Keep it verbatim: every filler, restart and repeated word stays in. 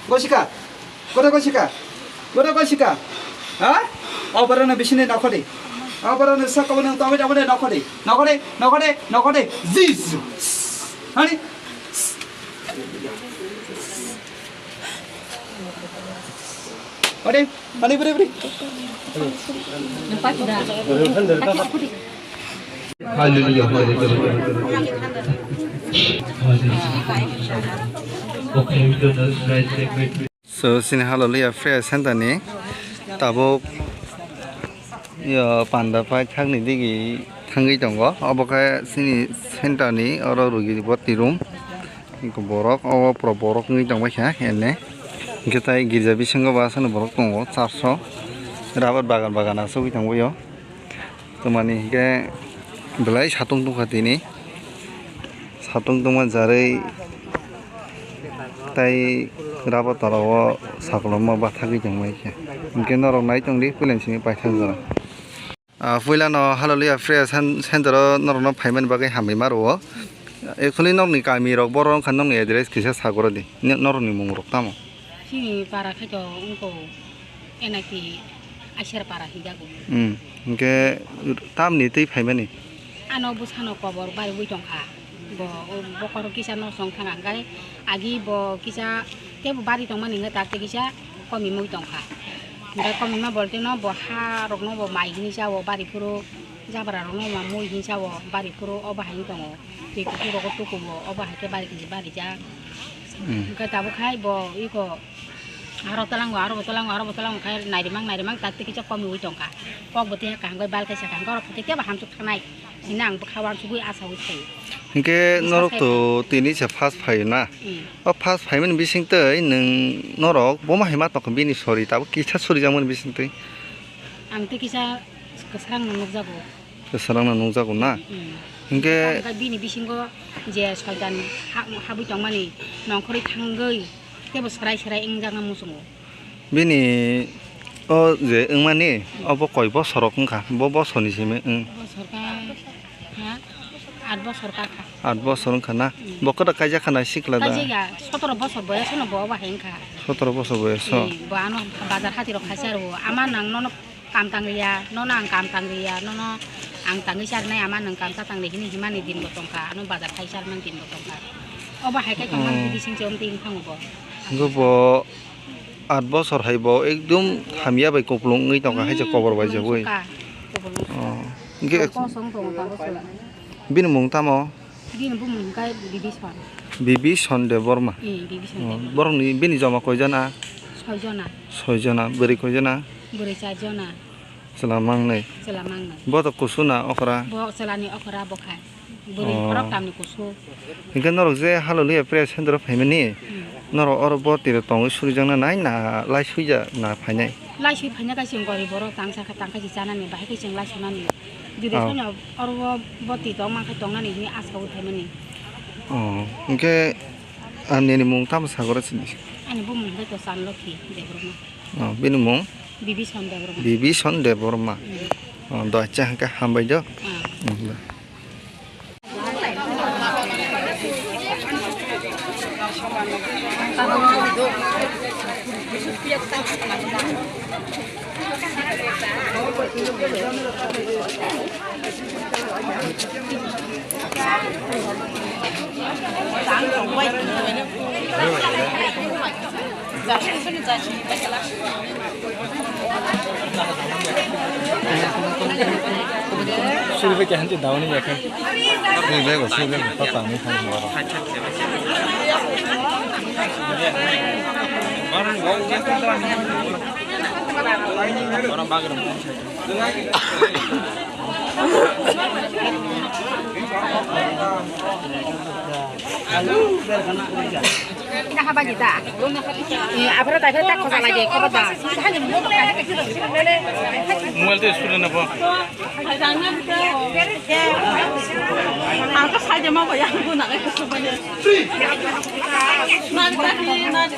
Gosika, koto gosika, koto gosika, ha? Oborano bisini nokhodi, oborano sakoboni tongwi tongwi nokhodi, nokhodi, nokhodi, nokhodi, zis, hani, ode, hani beri beri. Hallelujah, hallelujah. So, sini Hallelujah Prayer Center ni tabuk yo panda pai thakni digi thangwi tongo. Obo khe sini center ni oro rugi boti room. Borok obo pura borok wngwi tongbaikha ene. Hwnkhe tai girja bisingo bo aswkno borok tongo church o. Rabar bagan bagan asugwi tongbaio. Twmani hinkhe belai satung tongkha tini. Satung tongma jarwi tai rabo tola o sakoloma bathagwi tongmai khe. Hinkhe norok nai tongdi puila simi paithak jora. Ah, puila no Hallelujah Prayer Cen-, Center o norokno phaimani bagwi hambai ma rwo. Actually norokni kami rok borok wngkha, norokni address kisa sagoro di. Norokni mung rok tamo? Chini para khe to wngkho N I P Aisar para hinjago. Hmm. Hwnkhe tamni twi phaimani? Ano bwsano kobor bariwi tongkha. Bo, bokhoro kisa no song thang ang gai. Agi bo kisa tebo bari tongmani hwnkhe tak tei kisa komimui tongkha. Hwnkhe komima bolte no bo ha rokno bo mai hini sao bari phuru jabra rokno ma mui hini sao bari phuru obo hai tongo. Twi kuphur rogo tukubo obo hai khe bari kisi bari jak. Hmm. Hwnkhe tabuk hai bo iko Aro talango, aro bo talango, aro bo talango khai nairimang, nairimang tak tei kisa komiui tongkha. Kok bo tei kaham bai bal kaisa kaham oro phatai tebo hamsuk thanai. Hino ang bwkha uansugui asaui phaio. Hinkhe norok to tini se first phaio na? Hmm. O first phaimani bising tei nwng norok boma hai ma tongkha bini sori tabuk kisa sorijakmani bising tei? Ang tei kisa kwsrang no nukjago. Kwsarangno nukjago na? Mm. Hinkhe bini bisingo je soitan ha-, habwi tongmani nongkhorwi thangwi teibo serai serai wngjakno muchungo. Bini o je wngmani, obo koi bosor rok wngkha? Bo bosorni simi wng. Bosor kha, ha? Aat bosor kha kha. Aat bosor wngkha na? Mm. Bo kwtal kaijak kha na sikla da? Kaijak ya, sotoro bosor boyos no bo obo hai wngkha. Sotoro bosor boyos o? Mm, bo ano bazar hati rok khaisa rwo. Ama nang nono kam tang riya, nono ang kam tang riya, nono ang tangwi charnai ama nwng kam cha tang di hini himani din bo tongkha, ano bazar khai charmani din bo tongkha. Obo hai khai tongmani bising se omtwi wng thango bo. Hinkhe bo aat bosor hai bo ekdum hamya bai kupulung wngwi tongkha, hai se kobor bai jagwi. Kupulung wngkha, kupulung wngkha. Oh. Hinkhe kosong tongo tabuk se. Bini mung tamo? Bini bumung hwnkhe Bibison. Bibison Debbarma. Eh, Bibison Oh, Debbarma. Borokni bini joma koijana? Soijona. Soijona. Bwrwi koijana? Bwrwi charjona. Chwla mangnwi. Chwla mangnwi. Bo to kusu na okra? Bo chwlani okra bo khai. Bwrwi Oh. khorok tamni kusu. Hinkhe norok je Hallelujah Prayer Center o phaimani, Hmm. norok oro bo tiro tongwi surijakna nai na lai suija na phainai? Lai sui phaina kaisa gori borok tangsa kha tangkha si chanani bahai khe chwng lai sunani. Jodi Oh. sono oro bo twi tong mankha tongnani hwnwi aska o phaimani. Oh, hinkhe, ah, nini mung tamo sagoro sini? Ani bumung hwnkhe to Chanlokhi Debbarma. Oh, bini mung? Bibison Debbarma. Bibison Debbarma. Mm. Oh, do acha hwnkhe hambai do. Ah. Mm, do. Suri bai kaham se dauni ya khe. Suri bai go, suri bai go, ta tangwi thang oro. Ina haba jita. Ni abra ta ta khoja lai de khoba da. Mobile te suri na bo. Ang to sai de ma bo yang bu na. Na ta ni na de.